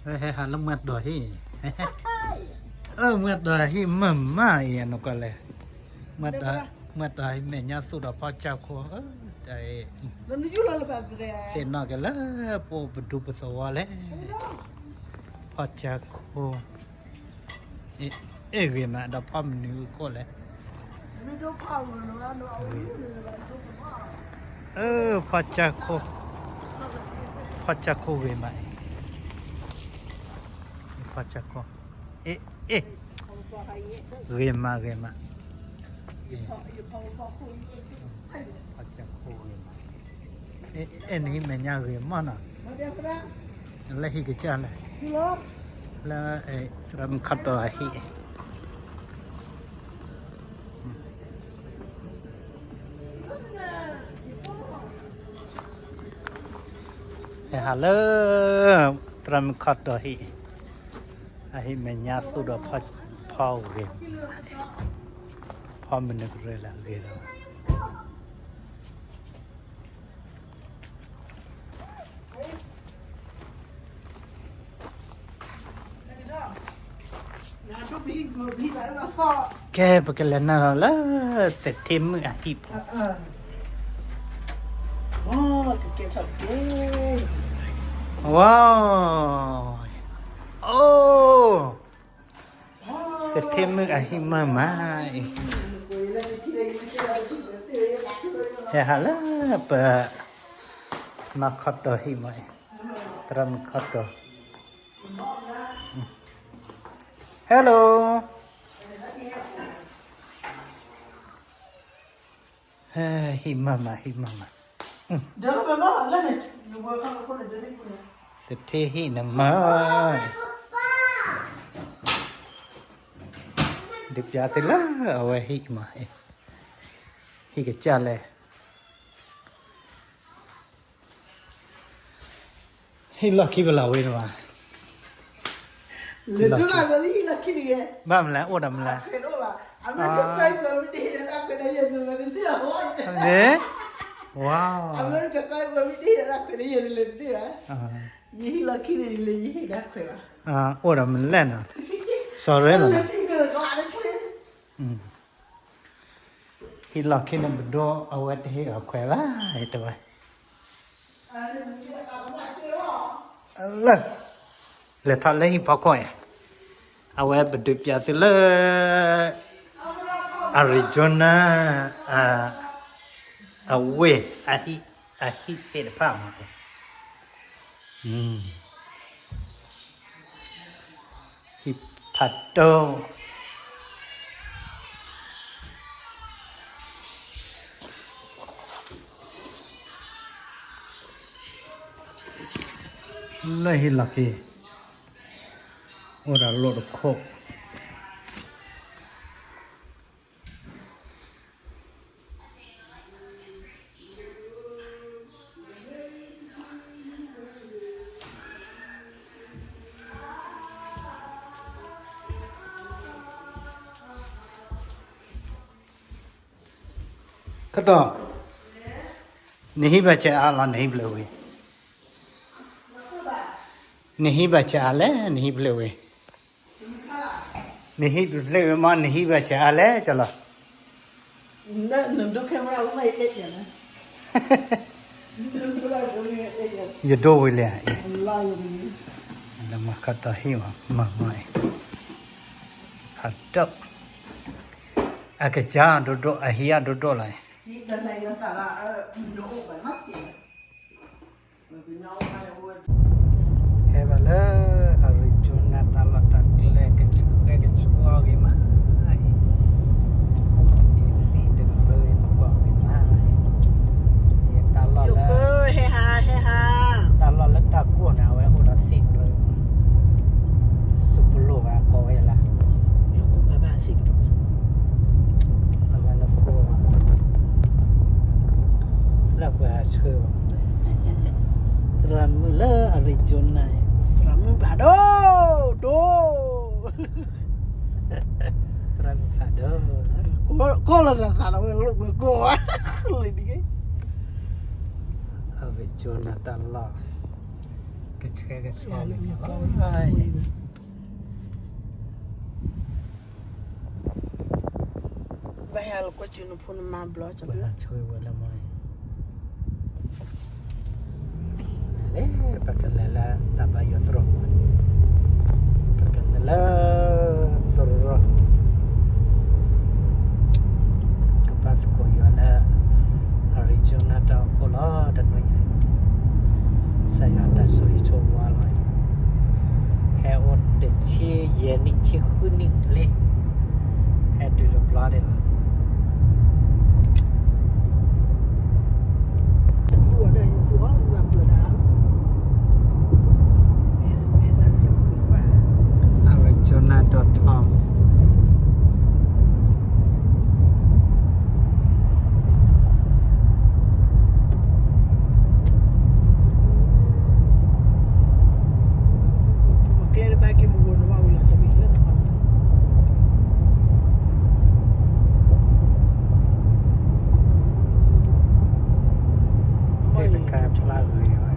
ဟဲဟးလၢမွဲတီၤဟံၣ်, အၢ မွဲတီၤဟံၣ်မုာ်မးအံၤ အနီၢ်ကီၢ်လဲၣ်, မွဲတီၤဟံၣ်မဲာ်ညါသူၣ်ဒီးဖီၣ်ကၠၢ်ခိၣ်, သ့ၣ်နီၣ်က့ၤလၢပအိၣ်ပဒူပသဝီလဲၣ်, ဖီၣ်ကၠၢ်ခိၣ်, အ့ၣ်ဂ့ၤမးဒီးဖီၣ်မနုၤအခိၣ်လဲၣ်, အၢ ဖီၣ်ကၠၢ်ခိၣ်, ဖီၣ်ကၠၢ်ခိၣ်ဂ့ၤမးအံၤ, ဖီၣ်ကၠၢ်ခိၣ်, အ့ၣ် အ့ၣ်, ဂ့ၤမးဂ့ၤမး, ဖီၣ်ကၠၢ်ခိၣ်ဂ့ၤမး, အ့ၣ် နဟံၣ်မဲာ်ညါဂ့ၤမးနီၤ, လၢဟံၣ်ကစၢ်လဲၣ်, လၢ သရၣ်မုၣ်ခီတီၤအဟံၣ် ဟဲဟးလၢ သရၣ်မုၣ်ခီတီၤဟံၣ်, အဟံၣ်မဲာ်ညါသူၣ်ဒီးဖီၣ်ဂ့ၤ, ဖီၣ်မနုၤကရၢလၢအဂ့ၤလီၤ. ကဲ ပကလဲၤနုာ်လီၤလၢ သထ့မုၣ်အဟံၣ်ဖိ, ဝါ, အိၣ် သထ့မုၣ်အဟံၣ်မုာ်မးအံၤ, ဟဲဟးလၢပ မုၣ်ခီတီၤဟံၣ်မးအံၤ, သရၣ်မုၣ်ခီတီၤ, hello, ဟံၣ်မုာ်မး ဟံၣ်မုာ်မး, သထ့ဟံၣ်န့ၣ်မး, ဒုးပျးသုလၢအဝဲဟံၣ်မး, ဟံၣ်ကစၢ်လဲၣ်, ဟံၣ်လီၢ်ခံပလီၢ်ဝဲန့ၣ်ဘၣ်, ဘၣ်မလဲၣ် အိၣ်ဒီးမလဲၣ်, ဝါ, အိၣ်ဒီးမလဲၣ်နီၤ, စီၤရဲလီၤနီၤ, ဟံၣ်လီၢ်ခံန့ၣ် ပဒိၣ်အဝဲတဟ့ၣ်အီၤခွဲးဘၣ် တဲဝဲ, လၢ, လဲၤထီၣ်လၢဟံၣ်ဖီခိၣ်အံၤ, အဝဲပဒုးပျးသုလၢ Arizona အဝ့ၢ် အဟံၣ်သ့ၣ်တဖၣ်မး, ဟံၣ်ဖးဒိၣ် လၢဟံၣ်လီၢ်ခံ အိၣ်ဒီးလိၣ်တခိၣ် ခီတီၤ, နဟံၣ်ဘၣ်ဆဲးအါလီၤ နဟံၣ်ဖျၢၣ်ဝံၤ, နဟံၣ်ဘၣ်ဆဲးအါလဲၣ် နဟံၣ်ဖျၢၣ်ဝံၤ, နဟံၣ်ဖျၢၣ်ဝံၤမး နဟံၣ်ဘၣ်ဆဲးအါလဲၣ် ကလီၤ ယဒိဝံၤလံ, လၢမၤခီတီၤဟံၣ်မး မၤမၤအံၤ, ဖးဒိၣ်, အကစၢ်ဒိၣ်ဒိၣ် အဟံၣ်အဒိၣ်ဒိၣ်လီၤအံၤ, ဟဲဘၣ်လၢ Arizona တၢ်လီၢ်တၢ်ကျဲ ကဆှီကဆှီဂ့ၤမးအံၤ, သ့ၣ်တရၢနကွၢ်ဂ့ၤမးအံၤ, တၢ်လီၢ်လၢ ဟဲဟး ဟဲဟး, တၢ်လီၢ်လၢတၢ်ကိၢ်န့ၣ် အဝဲအိၣ်ဒီးသ့ၣ်တရၢ, စူပလိၣ်ဘၣ်ကိးဝဲလၢ ယကိးဘၣ်ဘၣ်သ့ၣ်တရၢ, အဝဲလၢသိဘၣ် လၢပှၤဆှၢဘၣ်, သရၣ်မုၣ်လၢ Arizona သရၣ်မုၣ်ဖးဒိၣ် ဒိၣ်, သရၣ်မုၣ်ဖးဒိၣ်, ကိးလီၤတၢ်သးလီၤဝဲလိာ်ကွဲကိးဝဲ, လၢဒ်က့ Arizona တၢ်လီၢ်, က ဆှဲကဆှီဝဲ ဘၣ်ဟဲလီၤကွၢ်ကၠူနဖိနမါဘျီ ပှၤဆှဲဝဲလၢမီၢ် လဲၤ ပကလဲၤလၢတၢ်ဘါယွၤသရိာ်မီၢ် ပကလဲၤလၢသရိာ် ကဘါသကိးယွၤလၢ Arizona တၢ်အိၣ်ဖှိၣ်လီၤ တနွံညါ ကစၢ်ယွၤတၢ်ဆိၣ်ဂ့ၤဆိၣ်ဝါလီၤ ဟဲအိၣ်တဆံယဲၢ်နံၣ်ဆံဃုနံၣ်လံ ဟဲတုၤတဘျီန့ၣ်လီၤ Arizona dot com မ့ၢ်တခါဖျါဂ့ၤဘၣ်